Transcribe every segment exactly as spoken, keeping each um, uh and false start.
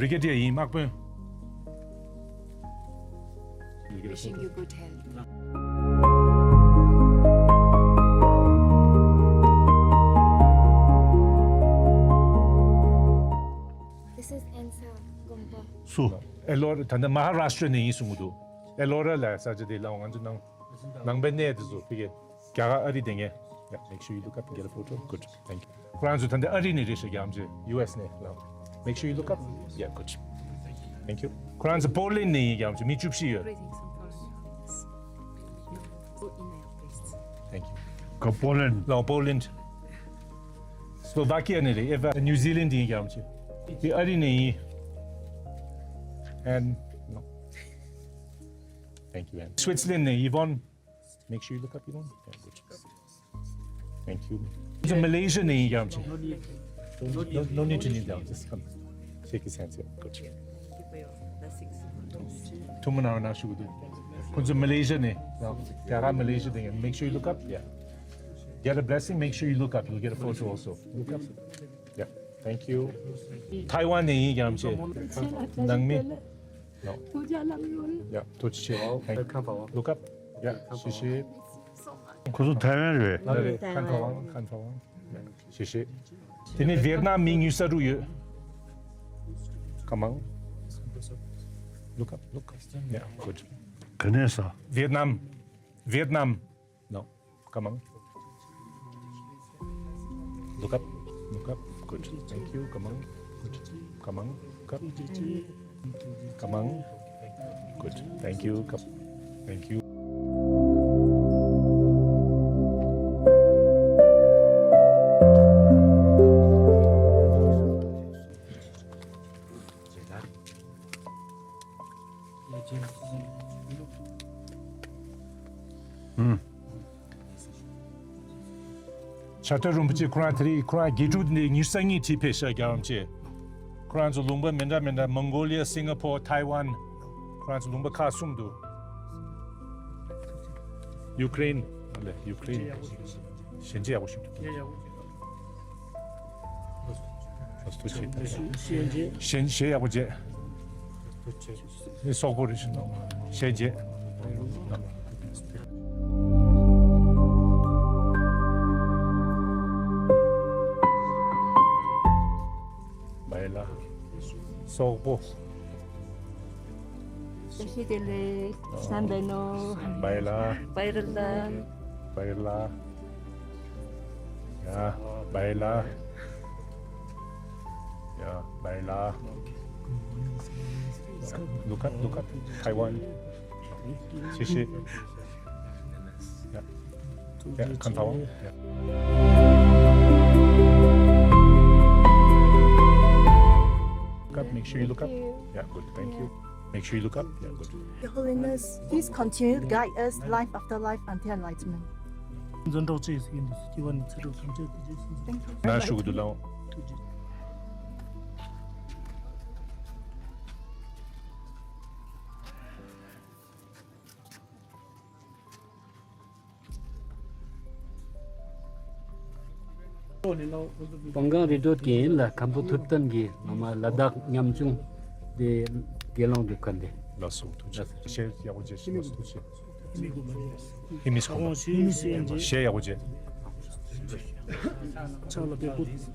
Brigadier ཡིན། དམག་དཔོན། Wishing you good health. This is Ensa Gompa. སུ། ཨེ་ལོ་ར། ད་ལྟ་མ་ཧཱ་རཱཤ་ཊྲ་ནས་ཡིན་གསུང་གི་འདུག་ཨེ་ལོ་ར་ལ་ས་ཆ་དེ་ལ་ང་ཚོ་ནང་ནང་པའི་གནས་དེ་ཚོ་ཕ་གི་རྒྱ་གར་ཨ་རི་དེ་ངས། Yeah, make sure you look up and get a photo. Good. Thank you. ཁོ་རང་ཚོ་ད་ལྟ་ཨ་རི་ནས་རེད་ཤག་རྒྱ་ཨམ་ཆི། ཡུ་ཨེས་ནས་ལ། Yeah, good. Thank you. ཁོ་རང་ཚོ་པོ་ལན་ནས་ཡིན། རྒྱ་ཨམ་ཆི་མི་བཅུ་བཞི་ཡོད། Greetings from Poland. Yes. Your email, please. Thank you. ག་པོ་ལན། ལ་པོ་ལན། སི་ལོ་ཝ་ཀི་ཡ་ནས་རེད། ཨེ་ཝ་ནིའུ་ཛི་ལན་ཡིན། རྒྱ་ཨམ་ཆི་དེ་ཨ་རི་ནས་ཡིན། And no. Thank you, and Switzerland ནས་ཡི་ཝོན། Make sure you look up, you know. Yeah, good. Thank you. ཁོང་ཚོ་མ་ལེ་ཤི་ཡ་ནས་ཡིན། རྒྱ་ཨམ་ཆི། No, no need to kneel down. Just come. Shake his hands here. Good. Thank you for your blessings. ཐུགས་མ་ནར་ན་ཞུ་གི་འདུག་ཁོང་ཚོ་མ་ལེ་ཤི་ཡ་ནས། རྒྱ་གར་མ་ལེ་ཤི་ཡ་དེ། Make sure you look up. Yeah. Get a blessing. Make sure you look up. You'll get a photo also. Look up. Yeah. Thank you. ཐའེ་ཝན་ནས་ཡིན། རྒྱ་ཨམ་ཆི། ནང་མི། No. Yeah, ཐུགས་རྗེ་ཆེ། Thank you. Look up. Yeah, 谢谢。ཁོ་ཚོ་ཐའེ་ཝན་རེད། ལ་རེད། ཁན་ཐོ་ཝང་། ཁན་ཐོ་ཝང་། 谢谢། དེ་ནས་ཝེ་ཏི་ནམ་མི་ཉུང་ཤས་རུ་ཡོད། Come on. Look up, look up. Yeah, good. ག་ནས་ས། ཝེ་ཏི་ནམ། ཝེ་ཏི་ནམ། No. Come on. Look up. Look up. Good. Thank you. Come on. Good. Come on. Look up. Come on. Good. Thank you. Come. Thank you. ཨུམ། ཕྱག་རྡོར་རིན་པོ་ཆེ་ཁོ་རང་དེ་རིང་ཁོ་རང་དགེ་ཕྲུག་འདི་ཉི་ཤུ་རྩ་གཉིས་ཁྲིད་ཕེབས་ཤག་རྒྱ་ཨམ་ཆི། ཁོ་རང་ཚོ་ལུང་པ་མི་འདྲ་མི་འདྲ། མོང་གོ་ལི་ཡ། སིང་ག་ཕོར། ཐའེ་ཝན། ཁོ་རང་ཚོ་ལུང་པ་ཁག་གསུམ་འདུག་ཡུ་ཀེ་རེན། ཨ་ལེ། ཡུ་ཀེ་རེན། ཞལ་མཇལ་ཡག་པོ་ཞུ། ཐུགས་རྗེ་ཆེ། ཞལ་ཞལ་ཡག་པོ་མཇལ། ཨེ་སོག་པོ་རེད་ཤག་ཞལ་མཇལ། བའི་ལ། སོག་པོ། བཀྲ་ཤིས་བདེ་ལེགས། བསམ་པའི་ནོར། བའི་ལ། བའི་ལ། བའི་ལ། ཡ། བའི་ལ། ཡ། བའི་ལ། Look up, look up. Taiwan. 谢谢。Yeah. Yeah, come on. Yeah. Look up, make sure you look up. Yeah, good. Thank you. Make sure you look up. Yeah, good. Your Holiness, please continue to guide us life after life until enlightenment. འཛིན་གྲོགས་ཅེས་ཡིན་དུས་སྐྱེ་བ་ནས་ཚེ་རབས་ཐམས་ཅད་དུ་རྗེས་སུ་Thank you. ན་ཞུ་གི་འདུག་ལགས། ཐུགས་རྗེ་ཆེ། པང་གང་རི་ཁྲོད་ཀྱི་ཡིན་ལ། མཁན་པོ་ཐུབ་བསྟན་གྱིས་ངོ་མ་ལ་དྭགས་ཉམ་ཆུང་དེ་དགེ་སློང་སྒྲུབ་མཁན་དེ། ལགས་སོ། ཐུགས་རྗེ་ཆེ། ཡག་པོ་བྱས། ལགས་སོ། ཐུགས་རྗེ་ཆེ། ཧི་མིས་ཁོ་མ། ཞལ་ཡག་པོ་བྱས།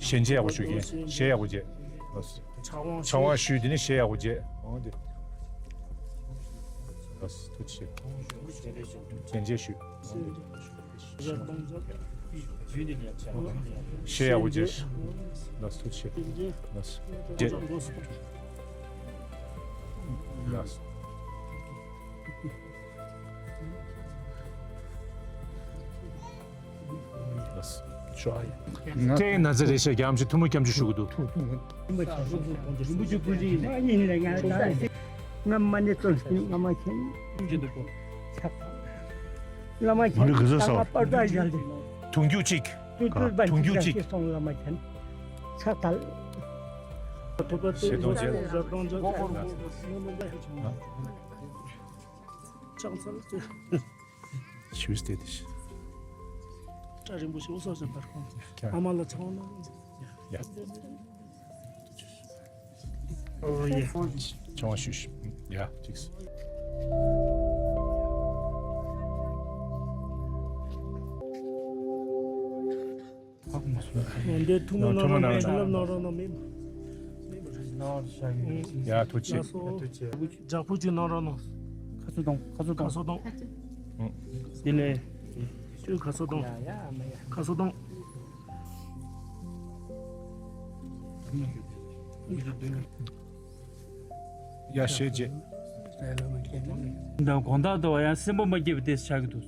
ཞལ་མཇལ་ཡག་པོ་ཞུ་གི། ཞལ་ཡག་པོ་བྱས། ལགས་སོ། ཕྱག་དབང་ཞུས། དེ་ནས་ཞལ་ཡག་པོ་བྱས། འོང་དེ། ལགས་སོ། ཐུགས་རྗེ་ཆེ། ཞལ་མཇལ་ཞུས། ཞལ་ཡག་པོ་བྱས། ལགས་སོ། ཐུགས་རྗེ་ཆེ། ལགས་སོ། རྗེས། ལགས་སོ། ལགས་སོ། ཁྱེད་ན་ཚ་རེད་ཤག་རྒྱ་མི་ཆོས་ཐུགས་སྨོན་སྐྱབས་འཇུག་ཞུ་གི་འདུག་རིན་པོ་ཆེ་སྐུ་ཚེ་ཡིན་ལ་ང་ད་ང་མ་ཎི་བཏོན་ཟིན། བླ་མ་མཁྱེན། བླ་མ་མཁྱེན། མི་ག་ཚོད་སོང་། ད་ང་པར་ད་བཞག་དུང་ཕྱུར་གཅིག་དུང་ཕྱུར་གཅིག་སོང་། བླ་མ་མཁྱེན། ཕྱག་དལ། ཐོབ་པ་ཆེ་དོན་ཆེ། ཕྱག་འཚལ། ཆུས་ཏེ་དེ་ཤི། སྐྲ་རིང་པོ་ཞིག་འུ་སོགས་སུ་འབར་ཁོང་། ཨ་མ་ལ་ཚང་ན། ཡ། ཨོ་ཡེ། ཆུང་བ་ཞུ་ཞུ། ཡ། ཅིག་འདི་ཐུགས་སྨོན་གནང་རོགས་གནང་། བྱིན་རླབས་གནང་རོགས་གནང་། མེད་མ། ཡ། ཐུགས་རྗེ་ཆེ། ལགས་སོ། ལགས་སོ། ལྗགས་ཕུར་ཅིག་གནང་རོགས་གནང་། ཁ་ཚུར་གཏོང་། ཁ་ཚུར་གཏོང་། ཁ་ཚུར་གཏོང་། ཨུ། དེ་ལས། ཁྱོད་ཁ་ཚུར་གཏོང་། ཡ་ཡ། མ་ཡ། ཁ་ཚུར་གཏོང་། ཡ། ཞེས་བྱས། འདི་དགོང་དག་ཏུ་ཡང་སེམས་པ་མ་སྐྱིད་པ་དེ་ཆགས་ཀྱི་འདུག་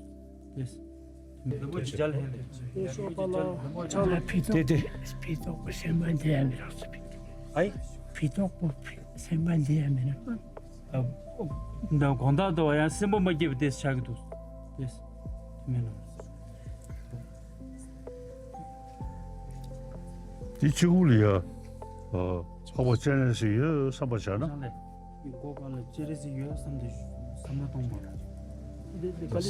དེ། འདི་མོ་ཅིག་མཇལ་ཧེ་ལེ། ཨེ་ཤོ་པ་ལགས། ཕྱག་ལ། ཕི་ཏོག་དེ་དེ། ཕི་ཏོག་པོ་སེམས་པ་འདི་ཡང་མི་རག་ས་ཕི་ཏོག་ཨའི། ཕི་ཏོག་པོ་ཕི། སེམས་པ་འདི་ཡང་མི་རག་ཨ། འདི་དགོང་དག་ཏུ་ཡང་སེམས་པ་མ་སྐྱིད་པ་དེ་ཆགས་ཀྱི་འདུག་དེ། མེད་ན། དེ་ཕྱི་གུ་ལ་ཡ། ཨ། ཕག་པ་སྤྱན་རས་གཟིགས་ཡོད་བསམ་པ་བྱས་ན། ལས། མགོ་གང་ལ་སྤྱན་རས་གཟིགས་ཡོད་བསམ་སྟེ་བསམ་བློ་གཏོང་བ། ཐུགས་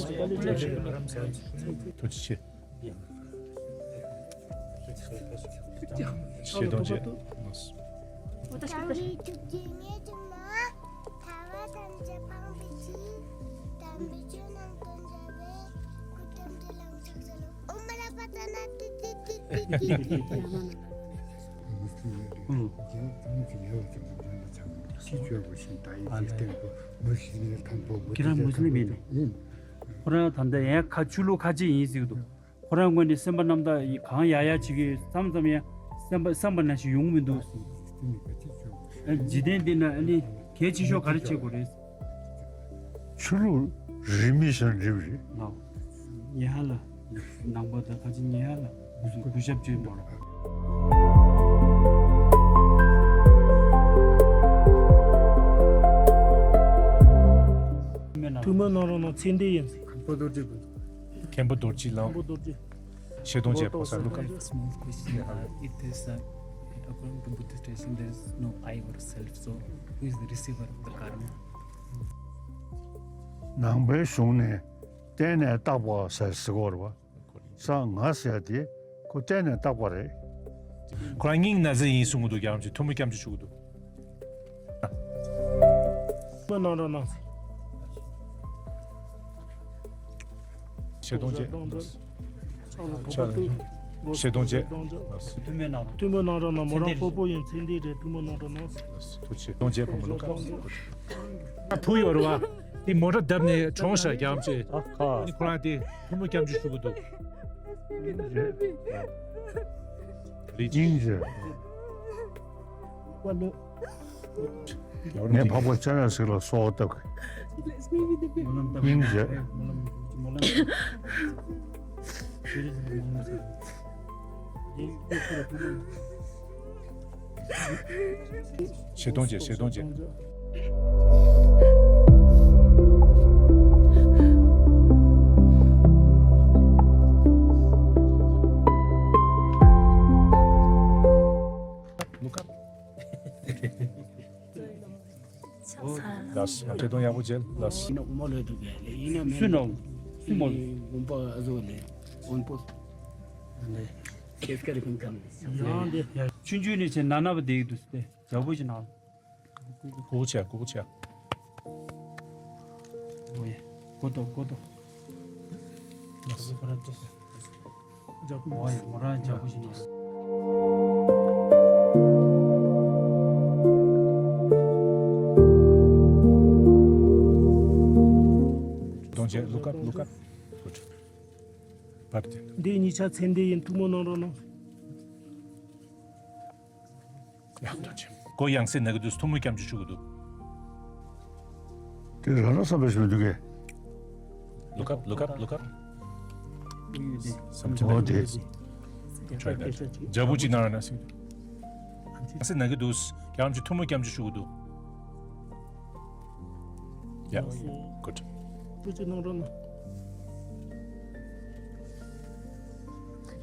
རྗེ་ཆེ། ཆེ་གཏོང་བྱེད། དམ་པའི་ཐུགས་རྗེ་ཉེར་གཅིག་མ། ཐར་པ་ཐམས་ཅད་སྤངས་པའི་ཕྱིར། དམ་པའི་ཆོས་རྣམས་སྟོན་མཛད་པའི། སྐུ་ཐམས་ཅད་ལམ་ཞིག་བྱ་ལ། ཨོཾ་ར་པ་ཏ་ན་ཏི་ཏི་ཏི་ཏི་ཏི་ཏི་ཏི། ཁྱེད་རང་མུ་སི་ལིམ་ཡིན་ནོ། ཁོ་རང་ད་ལྟ་ཡང་ཁ་ཆུ་ལུག་ཁ་ཆེ་ཡིན་ཟེར་གྱི་འདུག་ཁོ་རང་ངོས་ནས་སེམས་པ་རྣམ་དག་གང་ཡག་ཡག་བྱེད་ཀྱི་བསམ་ཙམ་ཡང་སེམས་པ་བསམ་པ་ནང་བཞིན་ཡོང་མི་འདུག་འཇིག་རྟེན་འདི་ན་ཨ་ནི་གལ་ཆེ་ཤོས་ག་རེ་བྱེད་དགོས་རེད། ཆོས་ལུགས་རིས་མེད་ཞིག་འགྲིག་རེད། ལགས། ཉེ་ཧ་ལ། ནང་པ་དང་ཁ་ཆེ་ཉེ་ཧ་ལ་གུས་ཞབས་བྱེད་མ་རོགས། ཐུགས་སྨོན་གནང་རོགས་གནང་། མཚན་ལྡན་ཡིན། མཁན་པོ་རྡོ་རྗེ་དགོན། མཁན་པོ་རྡོ་རྗེ་ལགས། མཁན་པོ་རྡོ་རྗེ། ཤེས་དོན་བྱེད་པ་ས་ལུ་ཀ། Small question. Uh, it is, uh, according to Buddhist tradition, there is no I or self. So, who is the receiver of the karma? ནང་པའི་གཞུང་ནས་བརྟེན་ནས་བཏགས་པ་ཟེར་ཟེར་གོ་རེད་བ། ས་ང་ཟེར་དེ་ཁོ་བརྟེན་ནས་བཏགས་པ་རེད། ཁོ་རང་སྙིང་ན་ཟེར་ཡིན་གསུང་གི་འདུག་རྒྱ་རམ་ཆེ་ཐུགས་སྨོན་སྐྱབས་འཇུག་ཞུ་གི་འདུག་མ་གནང་རོགས་གནང་། ཆེ་གཏོང་བྱེད། ཆེ་གཏོང་བྱེད། ཐུགས་སྨོན་གནང་། ཐུགས་སྨོན་གནང་རོགས་གནང་། མོ་རང་སྤོ་བོ་ཡིན། མཚན་ལྡན་རེད། ཐུགས་སྨོན་གནང་རོགས་གནང་། ཐུགས་ཆེ་གཏོང་བྱེད། ཕོ་མོ་ལུག་ཁ། ཨ། བུ་ཡོད་རེད་བ། དེ་མོ་ཊ་བརྡབས་ནས་གྲོངས་ཤག་རྒྱ་མ་ཆེ། ཨ་ཁ། ཨ་ནི་ཁོ་རང་དེ་ཐུགས་སྨོན་སྐྱབས་འཇུག་ཞུ་གི་འདུག་སྙིང་རྗེ། ངས་འཕགས་པ་སྤྱན་རས་གཟིགས་ལ་གསོལ་བ་བཏབ་གི། སྙིང་རྗེ། ཆེ་གཏོང་བྱེད། ཆེ་གཏོང་བྱེད། ལུ་ཀ། ལགས། ཆེ་གཏོང་ཡག་པོ་བྱེད། ལགས། སུ་ནོ། སུ་མོ། ཆུང་ཆུང་ནས་བྱས་ན་ན་བ་བསྡད་ཀྱི་འདུག་སྟེ། ཡག་པོ་ཞིག་ན། ཀུ་ཀུ་ཆ། ཀུ་ཀུ་ཆ། ཨོ་ཡེ། གོ་ཏོ། གོ་ཏོ། ཨོ་ཡེ། མོ་རང་ཡག་པོ་ཞིག་ན། གཏོང་བྱེད། ལུ་ཀ། ལུ་ཀ། འདི་གཉིས་ཆ་མཚན་ལྡན་ཡིན། ཐུགས་སྨོན་གནང་རོགས་གནང་། ཡང་དོ་ཆེ། ཁོ་ཡང་སེ་ན་གི་འདུག་ཐུགས་སྨོན་སྐྱབས་འཇུག་ཞུ་གི་འདུག་དེ་རང་རང་བསམ་པའི་ཞུ་འདུག་གས། ལུ་ཀ། ལུ་ཀ། ལུ་ཀ། ཨོ་དེ། Try that. ཇ་བུ་ཅི་ན་ར་ན་སི། ཡང་སེ་ན་གི་འདུག་རྒྱ་རམ་ཆེ་ཐུགས་སྨོན་སྐྱབས་འཇུག་ཞུ་གི་འདུག Yeah. Good. ཐུགས་རྗེ་གནང་རོགས་གནང་།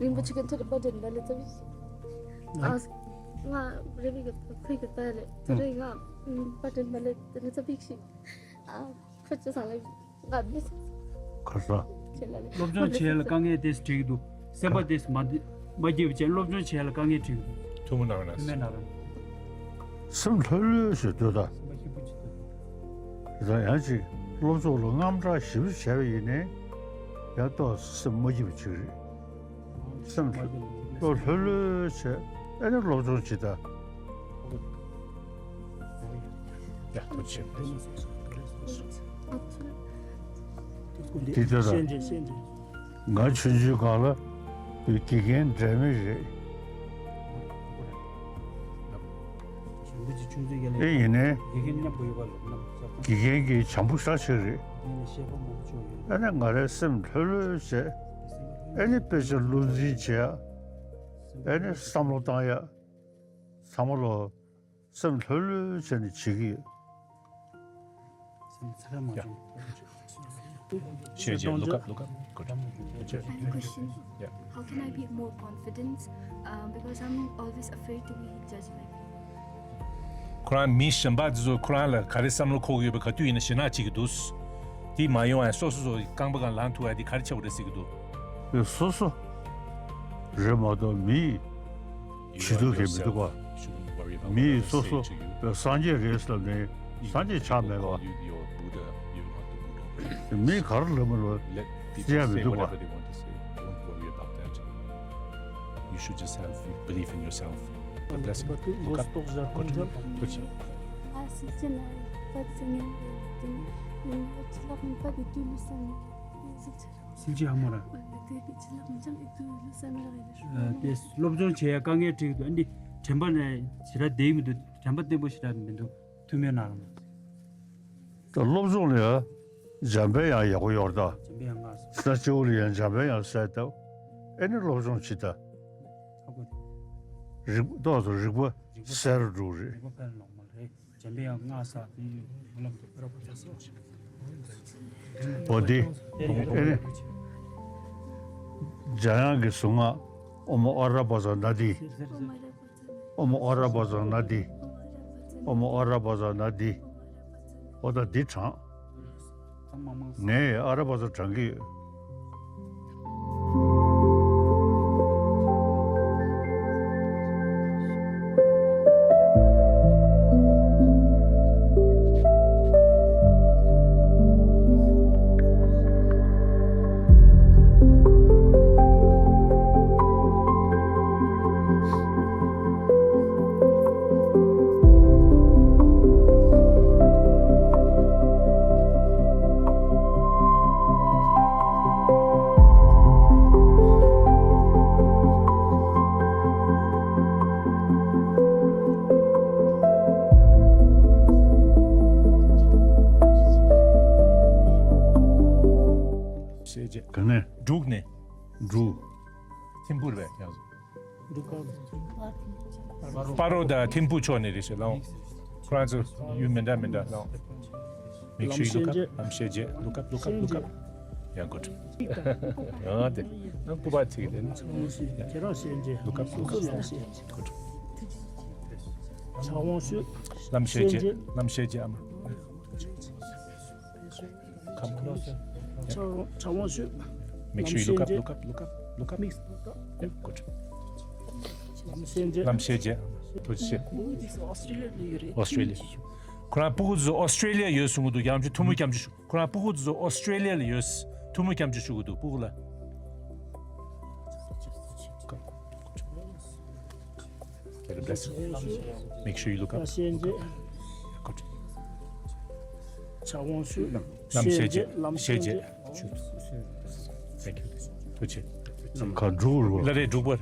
རིན་པོ་ཆེ་གི་ཐུགས་ལ་བཀའ་དྲིན་ལ་ལས་ཙམ་ཞིག་ཨ། ང་རེ་བའི་གི་ཁོའི་གི་ད་ལས་ད་རེ་ང་བཀའ་དྲིན་ལ་ལས་ད་ལས་ཙམ་ཞིག་ཨ། ཁོ་ཅི་སང་ལས་ང་མི་ཁ་ས། ཁྱེད་ལ་ལས་སློབ་སྦྱོང་བྱེད་ཡ་ལ་དཀའ་ངལ་དེ་འགྲིག་གི་འདུག་སེམས་པ་དེ་མ་བདེ་མ་སྐྱིད་པ་བྱས། སློབ་སྦྱོང་བྱེད་ཡ་ལ་དཀའ་ངལ་འགྲིག་གི་འདུག་ཐུགས་སྨོན་གནང་རོགས་གནང་། ཐུགས་སྨོན་གནང་རོགས། སེམས་ལྷོད་ལྷོད་བྱས་སྡོད་ད། ད་ཡང་ཅིག་སློབ་སྦྱོང་ལ་དངངས་སྐྲག་ཞེ་པོ་བྱས་པ་ཡིན་ནའི་ཡང་ཏོག་ཙམ་སེམས་མ་སྐྱིད་པ་ཅིག་རེད། སེམས་ལྷོད་ལྷོད་བྱས་ཨ་ནི་སློབ་སྦྱོང་བྱེད་ད། ཡ་ཐུགས་རྗེ་ཆེ། དེ་ལྟར་ང་ཆུང་ཆུང་སྒང་ལ་དགེ་རྒན་འབྲལ་མེད་རེད། ཨེ་ཡིན་ནའི་དགེ་རྒན་གྱི་བྱམས་པོ་ཤ་ཆེ་རེད། ཨ་ནི་ང་རའི་སེམས་ལྷོད་ལྷོད་བྱས་ཨ་ནི་དཔེ་ཆ་བློ་འཛིན་བྱེད་ཡ། ཨ་ནི་བསམ་བློ་བཏང་ཡ། ཚང་མ་ལོ། སེམས་ལྷོད་ལྷོད་བྱས་ནས་བྱེད་ཀྱི་ཡོད། སེམས་ཚ་ག་མ་བྱུང་། ཤེས་བྱེད། Look up, look up. Good. Good job. I have a question. Yeah. How can I be more confident? Um, because I'm always afraid to be judged by people. ཁོ་རང་མི་གཞན་པ་དེ་ཚོ་ཁོ་རང་ལ་ག་རེ་བསམ་བློ་འཁོར་གྱི་ཡོད་པ་ག་དུས་ཡིན་ན་ཞེད་སྣང་བྱེད་ཀྱི་འདུག་དེ་མ་ཡོང་བ་སོ་སོ་སོ་རྐང་པ་སྒང་ལངས་ཐུབ་པ་དེ་ག་རེ་བྱེད་དགོས་རེད་ཟེར་གྱི་འདུག་སོ་སོ་རེད་མ་གཏོགས་མི་ཇུས་གཏོགས་མཁན་མི་འདུག་ག་མི་སོ་སོ་སངས་རྒྱས་རེད་ཟེར་ནས་སངས་རྒྱས་ཆགས་མེད་པ། མི་ག་རེ་ལབ་མ་ལབ་བརྩི་ཡ་མི་འདུག་ག You should just have belief in yourself. The blessing. Look up. Good. སེམས་ཅན་ཨ་མོ་ར། དེ་སློབ་སྦྱོང་བྱེད་ཡ་དཀའ་ངལ་འཕྲད་ཀྱི་འདུག་ཨ་འདི་དྲན་པ་ནས་ཞེ་དྲག་བསྡད་ཀྱི་མི་འདུག་དྲན་པ་བརྟན་པོ་ཞེ་དྲག་མི་འདུག་ཐུགས་སྨོན་གནང་རོགས། ད་སློབ་སྦྱོང་ལ་ཡ་འཇམ་དཔལ་དབྱངས་ཡག་པོ་ཡོད་རེད་ད། འཇམ་དཔལ་དབྱངས་སྔགས་སོ། ད་སྤྱི་བོ་ལ་ཡ་འཇམ་དཔལ་དབྱངས་གསལ་བཏབ། ཨེ་ནི་སློབ་སྦྱོང་བྱེད་ད། ཨ་ཁུ། རིག་ཏོག་ཙམ་རིག་པ་གསལ་རུ་འགྲོ་རེད། རིག་པ་ཕན་ལོག་མ་རེད། འཇམ་དཔལ་དབྱངས་སྔགས་ས་དེ་ཡོད་ལམ་དུ་ཕེབས་པ་ཅག་སོ། འོ་དེ། ཨེ་ནི། འཇམ་དབྱངས་ཀྱི་གཟུངས་སྔགས་ཨོཾ་ཨ་ར་པ་ཙ་ན་དྷཱིཿ་ཨོཾ་ཨ་ར་པ་ཙ་ན་དྷཱིཿ་ཨོཾ་ཨ་ར་པ་ཙ་ན་དྷཱིཿ་འོ་ད་འདི་དྲངས། ངས་ཨ་ར་པ་ཙ་དྲངས་ཀྱི་ཡོད། ཤེས་བྱེད། ག་ནས། འབྲུག་ནས། འབྲུག་ཐིམ་ཕུར་བས་ཡང་། སྤ་རོ་དང་ཐིམ་ཕུ་ཕྱོགས་ནས་རེད་ཤག་ལགས། ཁོ་རང་ཚོ་ཡུལ་མི་འདྲ་མི་འདྲ་ལགས། Make sure you look up. ལམ་ཤེས་བྱེད། ལམ་ཤེས་བྱེད། Look up, look up, look up. Yeah, good. ཡང་དེ་ནང་སྐུ་པར་ཚིག་དེ་ནི། ཁྱེད་རང་ཤེས་བྱེད། Look up, look up. Good. ཕྱག་དབང་ཞུ། ལམ་ཤེས་བྱེད། ལམ་ཤེས་བྱེད་ཨ་མ། Come close. ཕྱག་དབང་ཞུ། Make sure you look up, look up, look up, look up. Yeah, good. ལམ་ཤེས་བྱེད། ཐུགས་རྗེ་ཆེ། ཨོ་སི་ཊྲེ་ལི་ཡ། ཁོ་རང་སྤུ་གུ་ཚོ་ཨོ་སི་ཊྲེ་ལི་ཡ་ཡོད་གསུང་གི་འདུག་རྒྱ་མཚོ་ཐུགས་སྨོན་སྐྱབས་འཇུག་ཞུ། ཁོ་རང་སྤུ་གུ་ཚོ་ཨོ་སི་ཊྲེ་ལི་ཡ་ལ་ཡོད། ཐུགས་སྨོན་སྐྱབས་འཇུག་ཞུ་གི་འདུག་སྤུ་གུ་ལ། Get a blessing. Make sure you look up. Good. ཕྱག་དབང་ཞུ། ལམ་ཤེས་བྱེད། ལམ་ཤེས་བྱེད། Thank you. ཐུགས་རྗེ་ཆེ། ག་འབྲུག་རུ། ལ་རེ་འབྲུག་པར།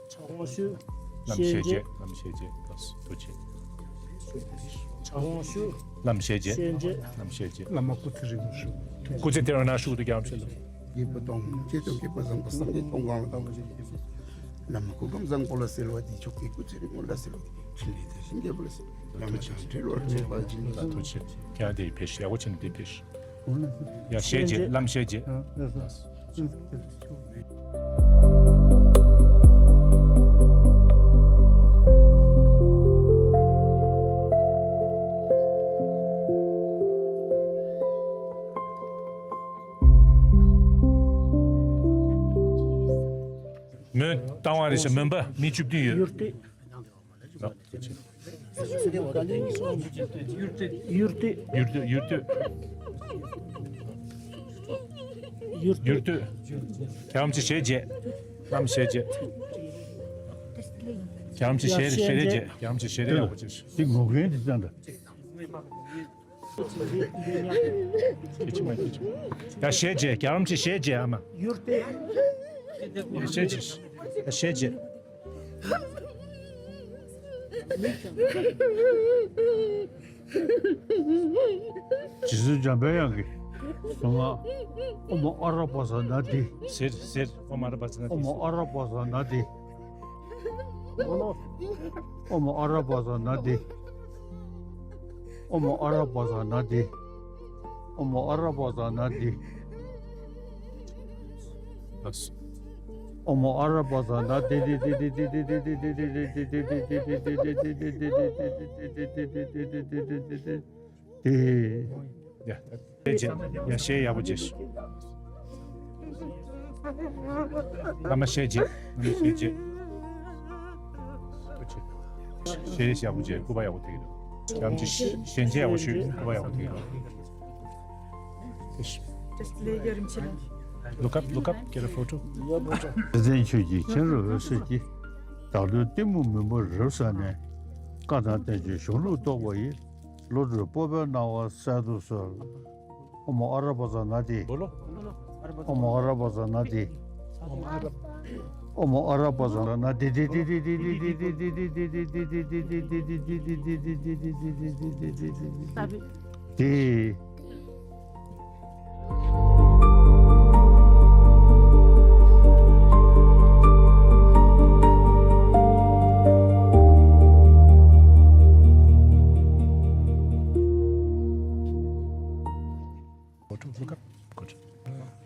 ཕྱག་དབང་ཞུ། ལམ་ཤེས་བྱེད། ལམ་ཤེས་བྱེད། ཐུགས་རྗེ་ཆེ། ཕྱག་དབང་ཞུ། ལམ་ཤེས་བྱེད། ལམ་ཤེས་བྱེད། བླ་མ་སྐུ་ཚེ་རིང་པོ་ཞུ། སྐུ་ཚེ་དེ་རིང་ན་ཞུ་དུ་རྒྱ་མཚོ་ལ། རྒྱལ་པོ་དང་བཅས་དང་རྒྱལ་པོ་བཟང་པོ་སངས་རྒྱས་སྟོང་གང་ལ་བླ་མ་སྐུ་ཁམས་བཟང་པོ་ལ་གསོལ་བ་འདེབས། མཆོག་གི་སྐུ་ཚེ་རིང་པོ་ལ་གསོལ་བ་འདེབས། ཕྲིན་ལས་དེ་བཞིན་རྒྱལ་པོ་ལ་གསོལ། བླ་མ་བྱང་ཁྲི་ལོ་རྒྱས་པ་སྦྱིན་པ། ཐུགས་རྗེ་ཆེ། ཁྱེད་རང་དེ་ཕེབས་ཤིག་ཡག་པོ་བྱས་ནས་དེ་ཕེབས་ཤིག་ཡ་ཤེས་བྱེད། ལམ་ཤེས་བྱེད། མོན་རྟ་དབང་རེད་ཤག་མོན་པ་མི་བཅུ་བདུན་ཡོད། ཡུལ་སྡེ། ཡུལ་སྡེ། ཡུལ་སྡེ། ཡུལ་སྡེ། རྒྱལ་བ་རིན་པོ་ཆེ་ཞལ་མཇལ། བླ་མ་ཞལ་མཇལ། རྒྱལ་བ་རིན་པོ་ཆེ་ཞལ་ཞལ་རས་མཇལ། རྒྱལ་བ་རིན་པོ་ཆེ་ཞལ་རས་ཡག་པོ་བྱས། འདི་ངོ་རྒོལ་འདི་ཙམ་དང་། ཡ་ཞལ་མཇལ། རྒྱལ་བ་རིན་པོ་ཆེ་ཞལ་མཇལ། ཨ་མ། ཡུལ་སྡེ། ཞལ་མཇལ། ཞལ་མཇལ། རྗེ་བཙུན་འཇམ་དཔལ་དབྱངས་ཀྱིས་གསུངས་ང་། ཨོཾ་ཨ་ར་པ་ཙ་ན་དྷཱིཿ། ཟེར་ཟེར། ཨོཾ་ཨ་ར་པ་ཙ་ན་དྷཱིཿ། ཨོཾ་ཨ་ར་པ་ཙ་ན་དྷཱིཿ། ཨོཾ་ཨ་ར་པ་ཙ་ན་དྷཱིཿ། ཨོཾ་ཨ་ར་པ་ཙ་ན་དྷཱིཿ། ཨོཾ་ཨ་ར་པ་ཙ་ན་དྷཱིཿ། ཨོཾ་ཨ་ར་པ་ཙ་ན་དྷཱིཿ། དྷཱིཿ། ཡ། ཞལ་མཇལ། ཡ། ཞལ་ཡག་པོ་མཇལ། བླ་མ་ཞལ་མཇལ། བླ་མ་ཞལ་མཇལ། ཞལ་ཡག་པོ་མཇལ། སྐུ་པར་ཡག་པོ་ཐེག་གི་འདུག་རྒྱལ་བ་རིན་པོ་ཆེ་ཞལ་མཇལ་ཡག་པོ་ཞུས། སྐུ་པར་ཡག་པོ་ཐེག་གི་འདུག Just lay your Look up, look up, get a photo. བདེ་ཆེན་ཆོས་ཀྱི་མཁྱེན་རབ་འོད་ཟེར་གྱིས། བདག་མདུན་གཏི་མུག་མུན་པ་རབ་བསལ་ནས། བཀའ་དང་བསྟན་བཅོས་གཞུང་ལུགས་རྟོགས་པ་ཡི། བློ་གྲོས་སྤོབས་པའི་སྣང་བ་གསལ་དུ་གསོལ། ཨོཾ་ཨ་ར་པ་ཙ་ན་དྷཱིཿ། ཨོཾ་ཨ་ར་པ་ཙ་ན་དྷཱིཿ། ཨོཾ་ཨ་ར་པ་ཙ་ན་དྷཱིཿ། དྷཱིཿ།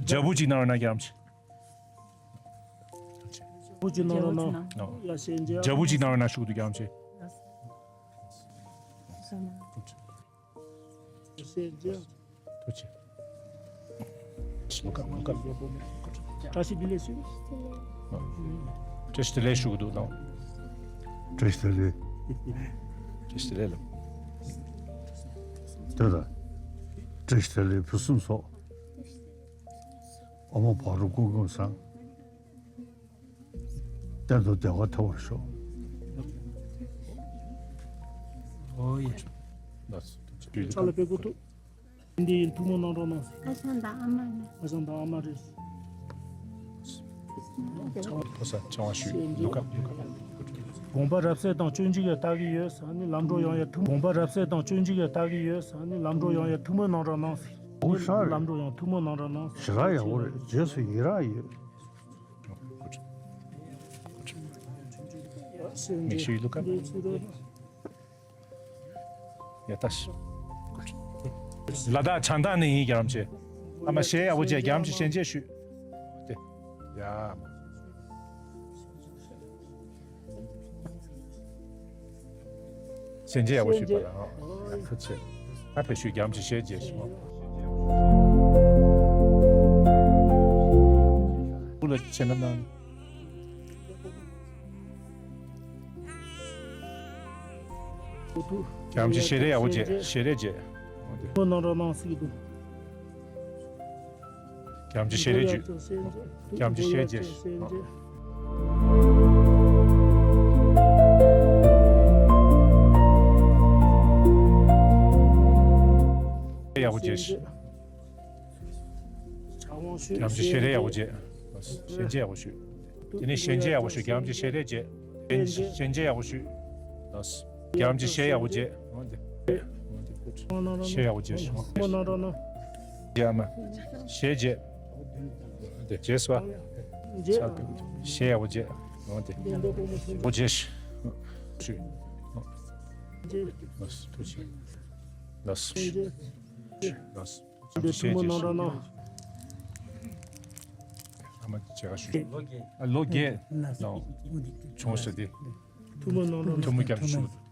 རྒྱལ་པོ་གཅིག་གནང་རོགས་གནང་། རྒྱལ་བ་རིན་པོ་ཆེ། རྒྱལ་པོ་གཅིག་གནང་རོགས་གནང་། ཡ། ཞལ་མཇལ། རྒྱལ་པོ་གཅིག་གནང་རོགས་གནང་ཞུ་གི་འདུག་རྒྱལ་བ་རིན་པོ་ཆེ། ཞལ་མཇལ། ཐུགས་རྗེ་ཆེ། བཀྲ་ཤིས་བདེ་ལེགས་ཞུ། བཀྲ་ཤིས་བདེ་ལེགས་ཞུ་གི་འདུག་ནོ། བཀྲ་ཤིས་བདེ་ལེགས། བཀྲ་ཤིས་བདེ་ལེགས། བཀྲ་ཤིས་བདེ་ལེགས་ལགས། དེ་ལ་བཀྲ་ཤིས་བདེ་ལེགས་ཕུན་སུམ་ཚོགས། ཨོཾ་བྷ་རོ་ཀུན་ཀུན་བཟང་། གཏན་དུ་བདེ་བ་ཐོབ་པར་ཤོག། ཨོ་ཡེ། ལགས་སོ། ཕྱག་ལ་པད་ཀོ་ཐུག་འདི་ཡིན། ཐུགས་སྨོན་གནང་རོགས་གནང་། ཨ་ཞང་དང་ཨ་མ་ནི། ཨ་ཞང་དང་ཨ་མ་རེད། ཕོ་གསར་ཆང་བ་ཞུས། ལུག་ཁབ་ལུག་ཁབ། དགོངས་པ་རབ་གསལ་དང་སྤྱོད་འཇུག་ཡང་ལྟ་གི་ཡོད་ཟེར་ནི་ལམ་འགྲོ་ཡང་ཡང་ཐུགས། དགོངས་པ་རབ་གསལ་དང་སྤྱོད་འཇུག་ཡང་ལྟ་གི་ཡོད་ཟེར་ནི་ལམ་འགྲོ་ཡང་ཡང་ཐུགས་སྨོན་གནང་རོགས་གནང་ཟེར། ཨོ་ཧྲ་རེད། ལམ་འགྲོ་ཡང་ཐུགས་སྨོན་གནང་རོགས་གནང་ཟེར། ཞེ་དྲག་ཡག་པོ་རེད། རྗེས་སུ་ཡི་རང་ཡོད། Make sure you look up. ཡ་ད་ཤི། ལ་དྭགས་བྱང་ཐང་ནས་ཡིན་རྒྱལ་བ་རིན་པོ་ཆེ། ཨ་མ་ཞལ་ཡག་པོ་མཇལ། རྒྱལ་བ་རིན་པོ་ཆེ་ཞལ་མཇལ་ཞུས་ཏེ། ཡ། ཞལ་མཇལ་ཡག་པོ་ཞུས་པ་ལ། ཨ། ཡ། ཐུགས་རྗེ་ཆེ། ད་ཕེབས་ཞུས། རྒྱལ་བ་རིན་པོ་ཆེ་ཞལ་མཇལ་ཞུས། སྐུ་ལ་མཆོད་པ་གནང་། རྒྱལ་བ་རིན་པོ་ཆེ་ཞལ་རས་ཡག་པོ་མཇལ། ཞལ་རས་མཇལ། ཐུགས་སྨོན་གནང་རོགས་གནང་ཟེར་གྱི་འདུག་རྒྱལ་བ་རིན་པོ་ཆེ་ཞལ་རས་མཇལ། རྒྱལ་བ་རིན་པོ་ཆེ་ཞལ་མཇལ། ཡག་པོ་མཇལ། རྒྱལ་བ་རིན་པོ་ཆེ་ཞལ་རས་ཡག་པོ་མཇལ། ཞལ་མཇལ་ཡག་པོ་ཞུས། དེ་ནས་ཞལ་མཇལ་ཡག་པོ་ཞུས། རྒྱལ་བ་རིན་པོ་ཆེ་ཞལ་རས་མཇལ། ཞལ་མཇལ་ཡག་པོ་ཞུས། རྒྱལ་བ་རིན་པོ་ཆེ་ཞལ་ཡག་པོ་མཇལ། ཞལ་ཡག་པོ་མཇལ། ཡ་མ། ཞལ་མཇལ། རྗེས་སུ། ཞལ་ཡག་པོ་མཇལ། འོ་དེ། འོ་མཇལ། ཞུས། ལགས་སོ། ཐུགས་རྗེ་ཆེ། ལགས་སོ། ལགས་སོ། འདི་ཐུགས་སྨོན་གནང་རོགས་གནང་། ཨ་མ་ཅེ་ག་ཞུ། ཨ། ལོ་བརྒྱད་ལ་བྱུང་ས་དེ། ཐུགས་སྨོན་གནང་རོགས་གནང་། ཐུགས་སྨོན་རྒྱབ་ཞུ།